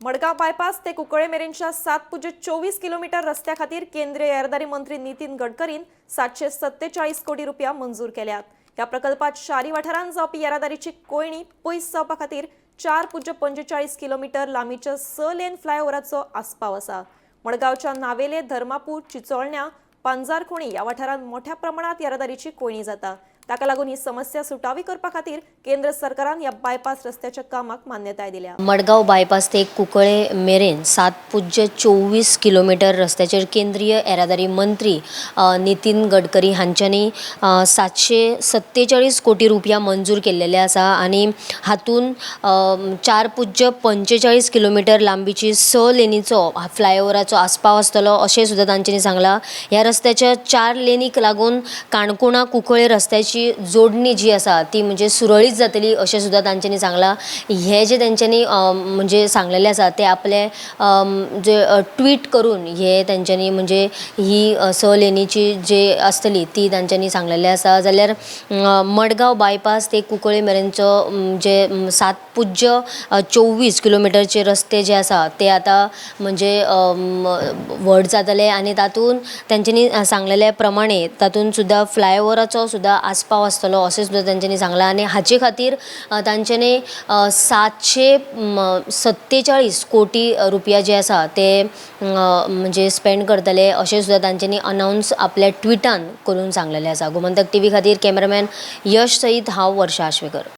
Madgaon bypass ते कुंकळे मेरेनच्या 7.24 kilometre रस्त्या खातीर केंद्रीय येरादारी मंत्री नितीन गडकरीन 747 कोटी रुपया मंजूर केल्यात. ह्या प्रकल्पात शारी वाठारांत जावपी येरादारीची कोंयडी पयस जावपा खातीर 4.45 किलोमीटर लांबीच्या 6 लेन फ्लायओव्हराचो आस्पाव आसा. मडगांवच्या नावेले, धर्मापूर, चिचोळण्या, पांजारखोणी ह्या वाठारांत मोठ्या प्रमाणात येरादारीची कोंयडी जाता. ताका लागून ही समस्या सुटावी करपा खातीर केंद्र सरकारान ह्या बायपास रस्त्याच्या कामाक मान्यताय दिल्या. मडगांव बायपास ते कुंकळे मेरेन 7.24 किलोमिटर रस्त्याचेर केंद्रीय येरादारी मंत्री नितीन गडकरी हांच्यांनी 747 कोटी रुपया मंजूर केल्लेले आसा आनी हातून 4.45 किलोमिटर लांबीची 6 लेनीचो फ्लायओवराचो आस्पाव आसतलो, अशें सुद्दां तांच्यांनी सांगलां. ह्या रस्त्याच्या 4 लेनीक लागून काणकोणा कुंकळे रस्त्याची जोडणी जी आसा ती म्हणजे सुरळीत जातली, अशें सुद्दां तांच्यांनी सांगलां. हे जे तांच्यांनी म्हणजे सांगलेलें आसा ते आपले जे ट्वीट करून हे तांच्यांनी म्हणजे ही 6 लेनीची जे आसतली ती तांच्यांनी सांगलेलें आसा. जाल्यार मडगांव बायपास ते कुंकळे मेरेनचो जे 7.24 किलोमिटरचे रस्ते जे आसा ते आतां म्हणजे व्हड जातले आनी तातूंत तांच्यांनी सांगलेले प्रमाणे तातूंत सुद्दां फ्लायओवराचो सुद्दां आस्पाव आसतलो, अशें सुद्दां तांच्यांनी सांगलां. आनी हाचे खातीर तांच्यांनी 747 कोटी रुपया जे आसा ते म्हणजे स्पेंड करतले, अशें सुद्दां तांच्यांनी अनावन्स आपल्या ट्विटान करून सांगलेलें आसा. गोमंतक टीव्ही खातीर कॅमेरामॅन यश सयत हांव वर्षा आश्वेकर.